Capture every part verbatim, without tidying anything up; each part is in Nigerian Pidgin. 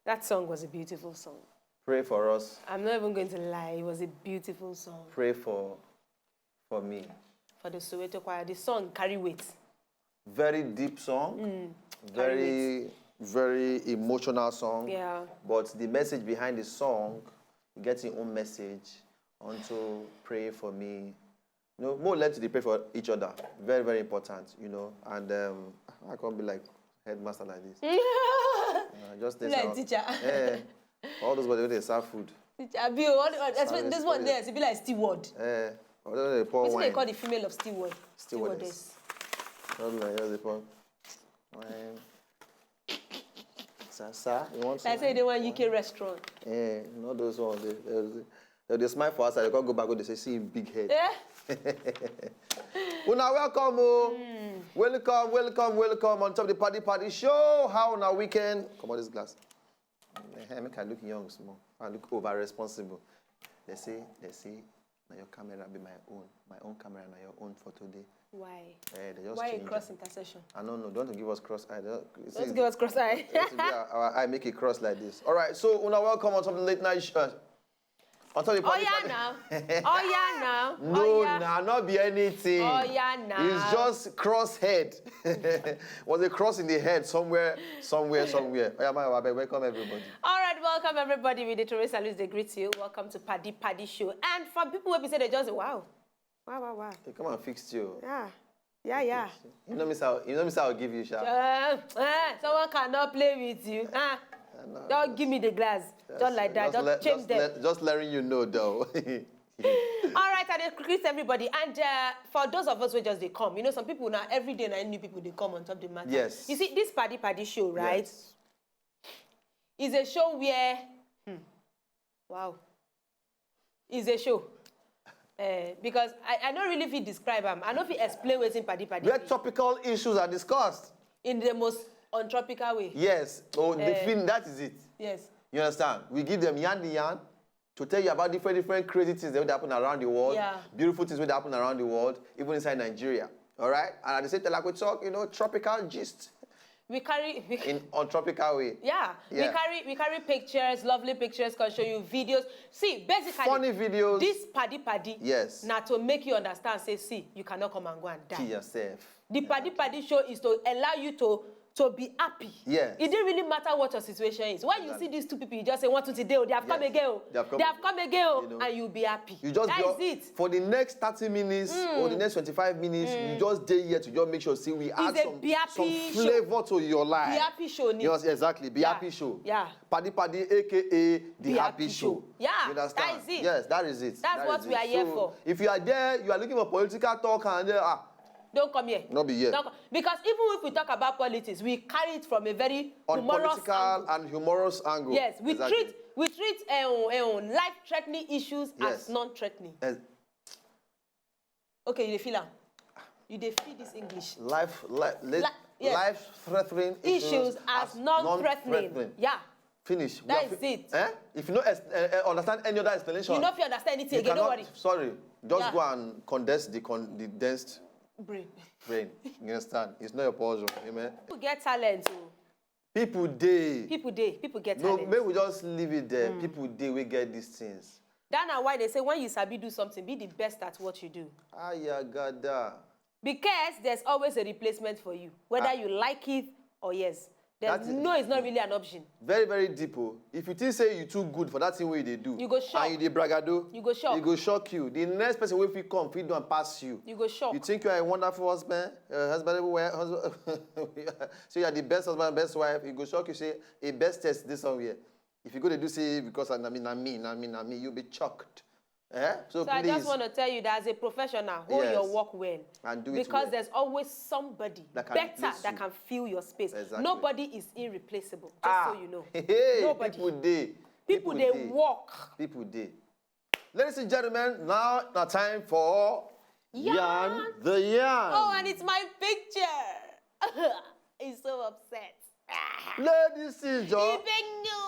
That song was a beautiful song. Pray for us. I'm not even going to lie, it was a beautiful song. Pray for for me. For the Soweto Choir, the song carry weight. Very deep song. Very very emotional song. Yeah. But the message behind the song, you get your own message. Unto pray for me. You know, more let to dey pray for each other. Very very important. You know, and um, I can't be like headmaster like this. Uh, just dey Like sound- teacher. Eh, all those body wey dey serve food. Teacher, abi o, all the- especially this one Sorry. There, e be like steward. Eh, although they pour Wetin wine. They call the female of steward? Stewardess. Not like just dey pour wine. Sir, sir, you want Like say wine? they want U K restaurant. Eh, not those ones. They, they, they, they smile for us. They can't go back. They say, "See him big head." Yeah. Una welcome, oh. Welcome, welcome, welcome. On top of the Party Party Show. How on our weekend? Come on, this glass. Eh, make I look young small. I look over responsible. They say, they say, now your camera be my own. My own camera, now your own for today. Why? Eh, they just Why a change cross am. Intercession? I don't know. Don't give us cross eye. Don't, you Don't see, give us cross eye. Let's see, our, our eye make a cross like this. All right, so una welcome on top of the late night. Sh- uh, on top of the Oh party yeah party- now. Oh yeah now. No, Oh, yeah. Nah, not be anything. Oh yeah now. It's just cross head. Was a cross in the head somewhere, somewhere, somewhere. Oh yeah, my bad. Welcome everybody. All right, welcome everybody. We the Teresa Luz, they greet you. Welcome to Paddy Paddy Show. And for people who be say they just wow, wow, wow, wow. They come and fix you. Yeah, yeah, yeah. You know me, sir. You know me, sir. I'll give you sha. Uh, uh, someone cannot play with you. Uh, I know. Don't give me the glass. Just like that. Just, let- change just them. let- just letting you know, though. All right, I dey greet everybody. And uh, for those of us who just they come, you know, some people now every day now new people they come on top the matter. Yes. You see, this Paddy Paddy Show, right? Yes. Is a show where, hmm, wow, is a show. Uh, because I, I don't really feel describe them. I don't feel explain what's in Paddy Paddy Where Show topical issues are discussed. In the most untropical way. Yes. Oh, the Eh. thing that is it. Yes. You understand? We give them yarn the yarn to tell you about different different crazy things that happen around the world, Yeah. beautiful things that happen around the world, even inside Nigeria. All right, and at the same time, like we talk, you know, tropical gist We carry. We, in on tropical way. yeah. Yeah. We carry. We carry pictures, lovely pictures, can show you videos. See, basically, Funny videos. This Paddy Paddy. Yes. Now to make you understand, say, see, you cannot come and go and die. Kill yourself. The Paddy Paddy Show is to allow you to to be happy. Yes. It didn't really matter what your situation is. When you see these two people, you just say, "What to today? Oh, they have come Yes. again. Oh. They have come They have again. come again," oh, You know. And you'll be happy. You just That be is up- it. for the next thirty minutes or the next twenty-five minutes, you just dey here to just make sure say we add It's a some, be happy some show. Flavor to your life. Be happy show ni. Yes, exactly. Be Yeah. Happy show. Yeah. Paddy Paddy, A K A the Be Happy Happy Show. Show. Yeah, You understand? that is it. Yes, that is it. That's That what is we it. are here So, for. If you are there, you are looking for political talk and uh, ah, Don't come here. Not be here. Don't come. Because even if we talk about politics, we carry it from a very humorous Unpolitical angle. And humorous angle. Yes, we Exactly. treat we treat um, um, life-threatening issues Yes. As non-threatening. Yes. Okay, you dey feel am. You dey feel this English. Life, li- li- Li- yes. Life-threatening Issues issues as non-threatening. Yeah. Finish. That We is are fi- it. Eh? If you no ex- uh, uh, understand any other explanation, You no fit understand anything you again. Don't cannot- worry. Sorry. Just Yeah. Go and condense the con- the dense Brain. brain. You understand? It's not your portion. Amen. People get talent. Oh. People dey. People dey. People get No, talent. Maybe we just leave it there. People dey. We get these things. That na why they say when you sabi do something, be the best at what you do. Ayagada. Because there's always a replacement for you, whether Ah. You like it or yes. There's That is- No, it's not really an option. Very, very deep. Oh. If you think say you too good for that thing wey you dey do, You go shock. And you dey bragado, You go shock. E go shock you. The next person wey fit come fit do am pass you. You go shock. You think you are a wonderful husband, uh, husband everywhere, husband, so you are the best husband, best wife. E go shock you say a best test this somewhere. If you go dey do say because na me, na me, na me, na me, you be shocked. Eh? So, So I please, just want to tell you that as a professional, hold Yes. Your work well. And do it Because well. There's always somebody That can better replace that you. Can fill your space. Exactly. Nobody is irreplaceable. Just Ah, So you know. Hey, Nobody. People dey. People dey work. People dey. Ladies and gentlemen, now na time for Yarn. the Yarn. Oh, and it's my picture. He's so upset. Ladies and gentlemen. Even you.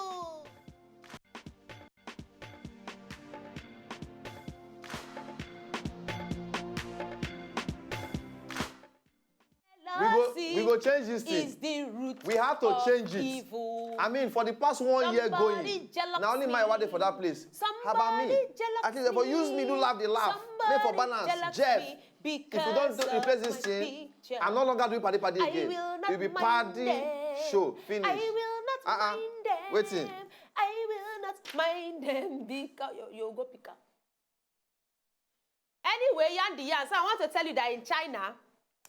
We go, we go to change this thing. Is the root We have to of change it. Evil. I mean, for the past one year Somebody going, jealous now only my me. Wife dey for that place. Somebody How about me? Jealous At least if I use me, do laugh, they laugh. Somebody Then for balance, jealous Jeff, me if you don't do, replace this thing, picture. I'm no longer doing party party again. Will not You'll be mind party them. Show finish. I will not uh-uh. Mind them. Waiting. I will not mind them because you, you go pick up. Anyway, Yandi Yan, so I want to tell you that in China,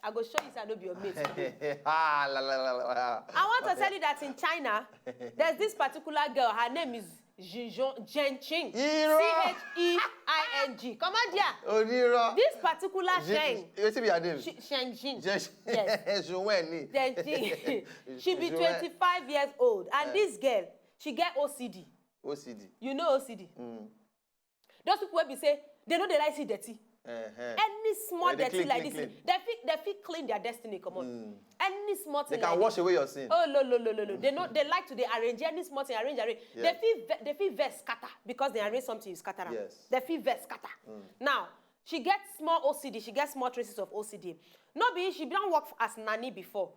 I go show you say I no be your mate today. Ah, la, la, la, la. I want to tell you that in China, there's this particular girl. Her name is Jinjong Jen Ching. Iro. C H E I N G. Come on, dear. Oniro. This particular Sheng. Wetin be her name? Sheng Jin. Yes. She be twenty-five years old. And this girl, she get O C D. O C D. You know O C D? Mm. Those people wey be say they no dey like see dirty. Uh-huh. Any small dirty like this, they fit they fit clean their destiny comot. Mm. Any small thing. They can like wash away your sin. Oh no no no no no. They no they like to dey arrange any small thing, arrange arrange. Yeah. They fit ve- they fit vex scatter because they arrange something you scatter am. Yes. They fit vex scatter. Mm. Now she get small O C D, she get small traces of O C D. No be she don work as nanny before.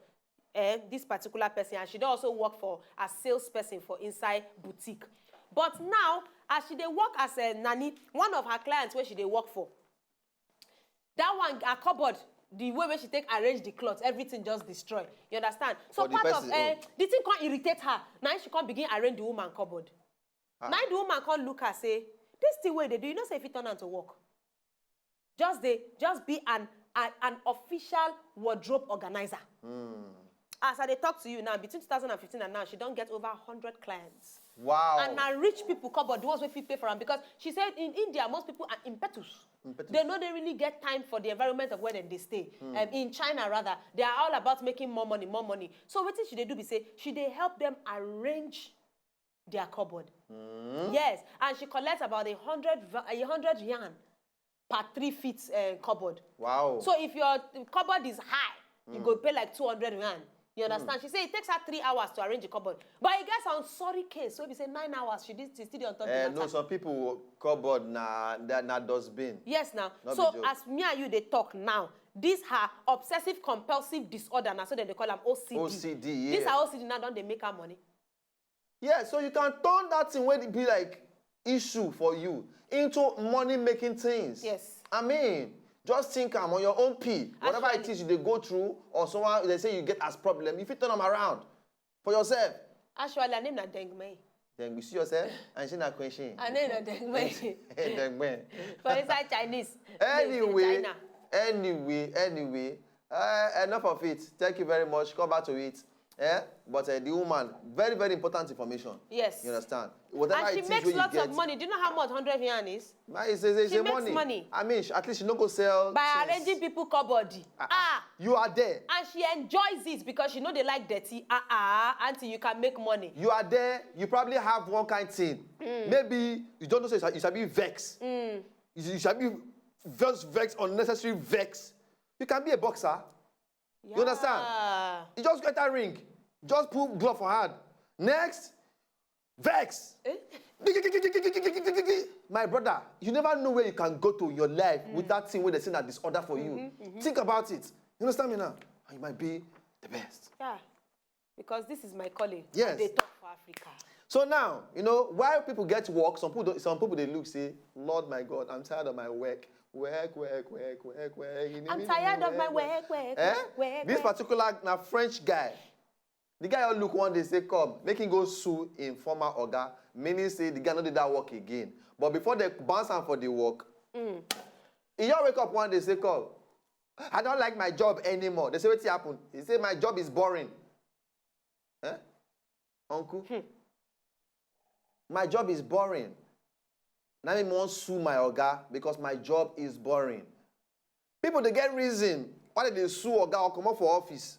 Eh, this particular person, and she don also work for as salesperson for inside boutique. But now, as she dey work as a nanny, one of her clients wey she dey work for, that one, her cupboard, the way wey she take arrange the cloth, everything just destroy. You understand? So For the part person of eh, own. The thing come irritate her. Now she come begin arrange the woman cupboard. Ah. Now the woman come look her say, this thing wey you dey do, you know say if you turn am to work, just dey just be an an, an official wardrobe organizer. As I dey talk to you now, between two thousand and fifteen and now, she don get over hundred clients. Wow. And na rich people cupboard, the ones wey fit pay for am, because she said in India most people are impetus. Impetus. They no dey really get time for the environment of where dem dey stay. Um, in China rather, they are all about making more money, more money. So wetin she dey do be say she dey help them arrange their cupboard. Yes, and she collects about a hundred va- a hundred yuan per three feet uh, cupboard. Wow. So if your cupboard is high, you go pay like two hundred yuan. You understand? She say it takes her three hours to arrange the cupboard. But e get some sorry case wey be say nine hours she did she still dey on top the Eh, matter. No, some people cupboard na na, na dustbin. Yes, now. No So be joke. As me and you dey talk now, this her obsessive compulsive disorder, na so dem dey call am O C D. O C D, This yeah. her O C D now don dey make her money. Yeah, so you can turn that thing wey be like issue for you into money making things. Yes. I mean, just think am on your own pee. Whatever it Actually. Is you dey go through, or someone they say you get as problem, you fit turn am around for yourself. Actually, her name na Deng Mei. Then you see yourself and say na Queen Shin. Her name na Deng Mei. Deng Mei. For inside Chinese. Anyway, China. Anyway, anyway, uh, enough of it. Thank you very much. Come back to it. Eh? But uh, the woman, very, very important information. Yes. You understand? Whatever And she it is makes when you lots get, of money. Do you know how much hundred yuan is? Ma, it's, it's, it's She a makes money. money. I mean, she, at least she no go sell By things. Arranging people cupboard. Ah, ah. You are there. And she enjoys it because she know they like dirty. Ah, ah, until you can make money. You are there. You probably have one kind thing. Maybe you don't know say you shall, you shall be vex. You, you shall be just vex, unnecessary vex. You can be a boxer. You understand? Yeah. You just get a ring. Just put glove for hand. Next, vex. Eh? My brother, you never know where you can go to in your life with that thing where they say that disorder for you. Think about it. You understand me now? And you might be the best. Yeah. Because this is my calling. Yes. I dey talk for Africa. So now, you know, while people get work, some people don't, some people they look say, Lord my God, I'm tired of my work. Work, work, work, work, work. I'm tired of my work, work, Eh? work, work, This work. particular na French guy. The guy all look one day say come, make him go sue him former oga, meaning say the guy no dey that work again. But before they bounce am for the work, he just wake up one day say come, I don't like my job anymore. They say wetin happen? He say my job is boring. Eh? Uncle? My job is boring. Now me wan sue my oga because my job is boring. People dey get reason why they dey sue oga or comot for office.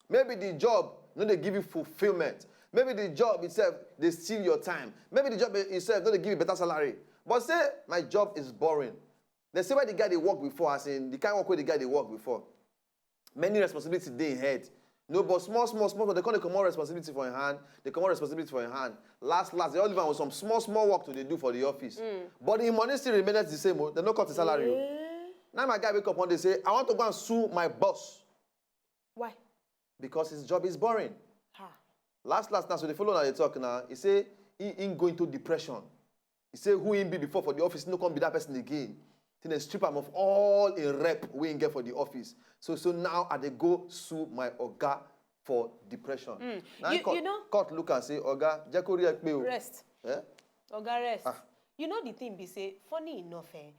Maybe the job no dey give you fulfillment. Maybe the job itself dey steal your time. Maybe the job itself no dey give you better salary. But say my job is boring. They say why the guy dey work before, as in the kind work wey the guy dey work before. Many responsibility dey in head. No, but small, small, small, they come dey comot responsibility for your hand. They comot responsibility for your hand. Last, last, they all leave am with some small, small work to dey do for the office. But the money still remains the same. Oh, they no cut the salary. Oh. Eh? Now my guy wake up one day say, I want to go and sue my boss. Why? because his job is boring. Ha. Last last now, so the follow now dey talk now. He say he, he go into depression. He say who he be before for the office no come be that person again. Then they strip am of all in rep wey he get for the office. So so now I dey go sue my oga for depression. Mm. Now You- court, you know- court look and say oga jẹ kó rí ẹ pé o. Rest. Eh? Oga, rest. Ah. You know the thing be say, funny enough, eh?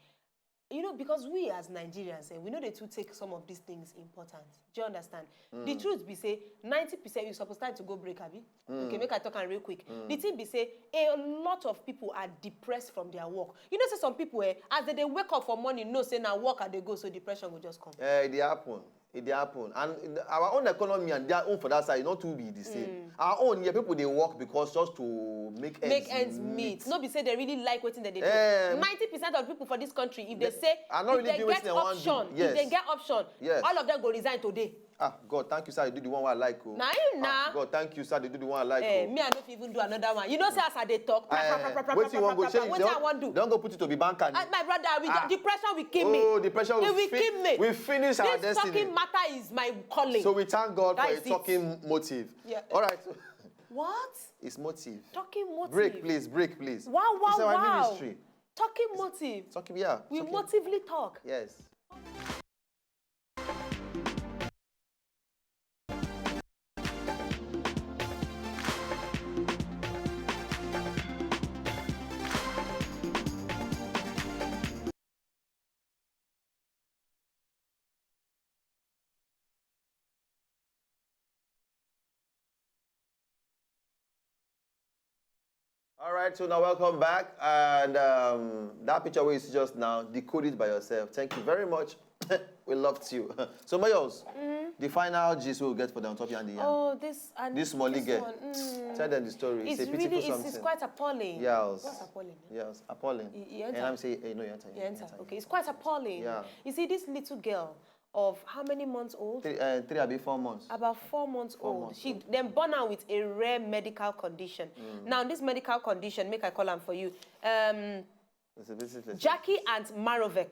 You know, because we as Nigerians, eh, we know they too take some of these things important. Do you understand? The truth be say, ninety percent, you suppose time to go break, abi? Okay, make I talk am real quick. The thing be say, a lot of people are depressed from their work. You know, say some people, eh, as they, they wake up for morning, know say na work I dey go, so depression go just come. Eh, e dey happen. E dey happen. And our own economy and their own for that side, not too be the same. Our own here, people dey work because just to make ends Make ends meet. No be say they really like wetin they dey do. Eh. Ninety percent of people for this country, if they say, I no if really they do get wetin I wan do. Option, Yes. If they get option, Yes. All of them go resign today. Ah, God, thank you, sir. You do the one I like. Oh. Na him na. Ah, God, thank you, sir. They do the one I like. Eh, Oh. Me, I no fit even do another one. You know, say as I dey talk, pra, pra, pra, pra, pra, Wetin you wan go? Shey wetin I wan do? Don't go put it to be banker. Ah, my brother, we Ah. Depression will kill me. Oh, depression will, It will fi- kill me. We finish our This destiny. Talking matter is my calling. So we thank God That for a is it. Talking motive. Yeah. All right. What? It's motive. Talking motive. Break, please. Break, please. Wow, wow, It's our wow. Ministry. Talking motive. Talking, yeah. We talking. Motively talk. Yes. All right, so now welcome back. And um, that picture where you see just now, decode it by yourself. Thank you very much. We loved you. So, Mayos, the final gist we'll get for them, top and the yarn. Oh, this and This Molly this girl. One, mm. Tell them the story. It's Say pitiful really, it's, something. It's quite appalling. Yes. What's appalling? Yes, appalling. You, you And enter. I'm saying, hey, no, you enter. You enter. Okay, it's quite appalling. Yeah. You see, this little girl of how many months old? Three, uh, three abi four months. About four months Four old. Months She old. Then born out with a rare medical condition. Now, this medical condition, make I call am for you. Um, It's a visit. Jackie and Marovec,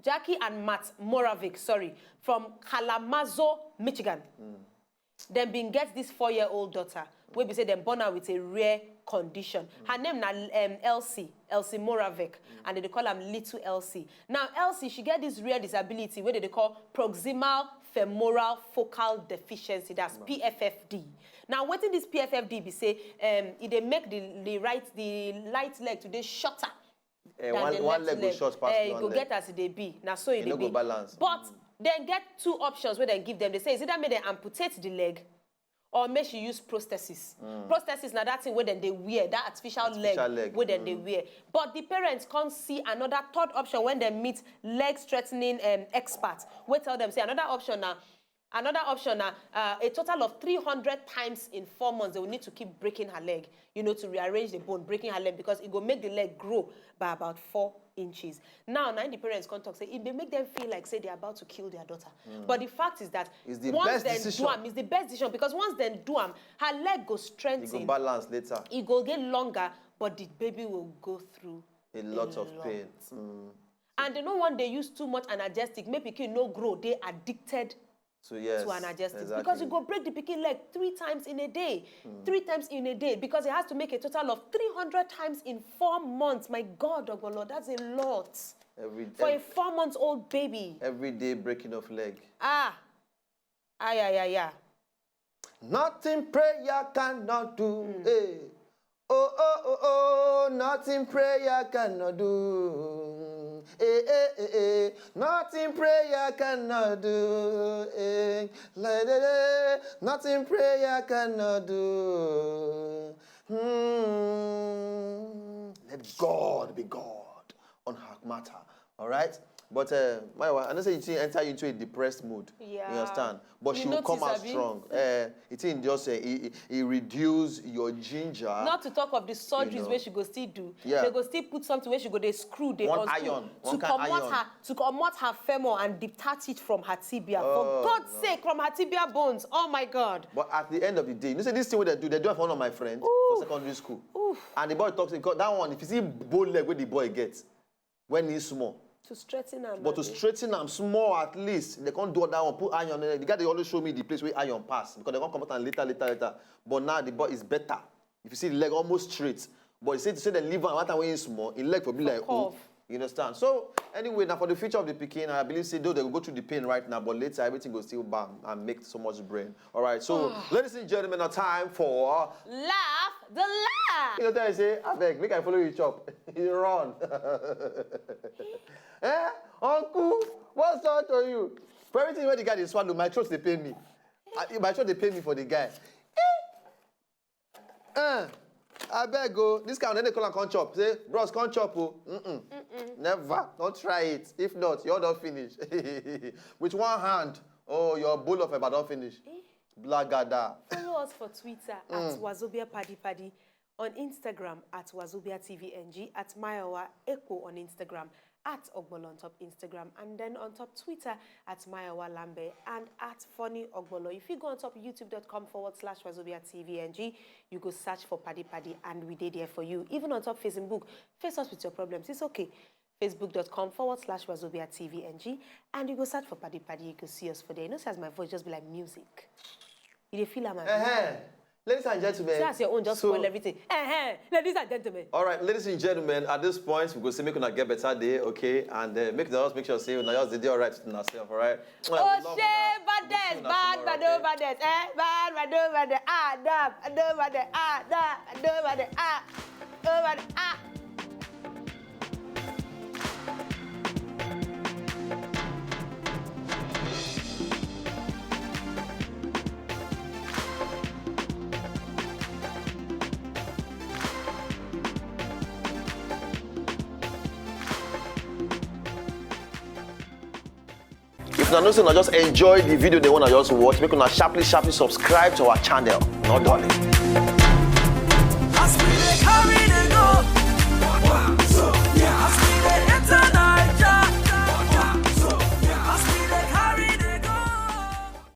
Jackie and Matt Moravec, sorry, from Kalamazoo, Michigan. Dem bin get this four-year-old daughter wey be say dem born her with a rare condition. Her name na um, Elsie, Elsie Moravec, and they dey call am Little Elsie. Now, Elsie, she get this rare disability wey they dey call proximal femoral focal deficiency, that's P F F D. Now, wetin this P F F D be say, um, e dey make the, the right, the right leg to dey shorter Eh, than one the one left leg go short pass Eh, e one go leg. Get as e dey be. Na so e E dey no go be. Balance. But dem get two options wey dem give dem. They say it's either make dem amputate the leg or make she use prosthesis. Prosthesis na that thing wey dem dey wear, that artificial, Artificial leg, wey dem dey wear. But the parents come see another third option when dem meet leg strengthening um, expert wey tell dem say another option na another option na uh, a total of three hundred times in four months they will need to keep breaking her leg, you know, to rearrange the bone, breaking her leg, because it go make the leg grow by about four inches. Now, now the parents come talk say if they make them feel like say they're about to kill their daughter. But the fact is that It's the once best they decision. Do am, it's the best decision because once they do am, her leg go It strengthen. Go balance later. It go get longer, but the baby will go through A lot of pain. Mm. And they no want they use too much analgesic, make pikin no grow, they addicted So yes. To analgesic Exactly. Because you go break the pikin leg three times in a day, three times in a day, because it has to make a total of three hundred times in four months. My God, Ogolo, that's a lot Every for a ev- four-month-old baby. Every day breaking of leg. Ah, ah, yeah, yeah, yeah. Nothing prayer cannot do. Eh. Oh, oh, oh, oh, nothing prayer cannot do. Eh, eh, eh, eh, nothing prayer cannot do. Eh, la, la, la, nothing prayer cannot do. Hmm. Let God be God on her matter. All right? But uh, my wife, I know say you think enter you into a depressed mood. You Yeah. Understand? But You she will come notice, out abi? Strong. Uh, it in just uh, it, it, it reduce your ginger. Not to talk of the surgeries You know. Where she go still do. Yeah. They go still put something where she go they screw they One unscrew iron, to one kind comot iron. Her to comot her femur and detach it from her tibia. Oh, For God's no. Sake, from her tibia bones. Oh my God. But at the end of the day, you know, say this thing wey they do, they do it for one of my friends for secondary school. And the boy talks, because that one, if you see bow leg where the boy gets, when he's small, To straighten am. But to Abi? Straighten am small at least, they can't do that one, put iron. The guy, they always show me the place where iron pass because they can't come out and later, later, later. But now the boy is better. If you see the leg almost straight, but you say to say they leave am, one time when it's small, in leg for be like, oh, Curve. You understand? So anyway, now for the future of the pikin, I believe say though they will go through the pain right now, but later everything will still bam and make so much brain. All right. So ladies and gentlemen, now time for Laugh the laugh. You know, tell you say, I beg, make I follow you chop. You run. Eh, uncle, what's wrong to you? For everything where the guy dey swallow, my throat dey pain me. I, my throat dey pain me for the guy. Eh, I beg go. This kind of they call am come chop. Say, bros, come chop o. Mm-mm. Never. Don't try it. If not, you don finish. With one hand, oh, your bowl of eba don finish. Blagada. Follow us for Twitter at Wazobia Paddy Paddy, on Instagram at Wazobia T V N G, at Mayowa Ekpo on Instagram, at Ogbolo on top Instagram, and then on top Twitter at Mayowa Lambe and at Funny Ogbolo. If you go on top youtube dot com forward slash Wazobia T V N G, you go search for Paddy Paddy and we dey there for you. Even on top Facebook, face us with your problems. It's okay. facebook dot com forward slash Wazobia T V N G, and you go search for Paddy Paddy. You go see us for there. You know, see as my voice just be like music. You dey feel am, abi? Uh-huh. Ladies and gentlemen. See as your own just so- spoil everything. Eh, eh, ladies and gentlemen. All right, ladies and gentlemen, at this point, we go say make una get better day, okay? And uh, make una just make sure say una just dey all right with una self, all right? Well, we love Oshe, una. baddest, Una bad, tomorrow, bad, okay? oh, baddest, eh? Bad, bad, oh, baddest, ah, dab, bad, oh, baddest, ah, dab, bad, oh, baddest, ah, oh, baddest, ah. If una know say una just enjoy the video they wanna just watch, make una sharply, sharply subscribe to our channel. No darling.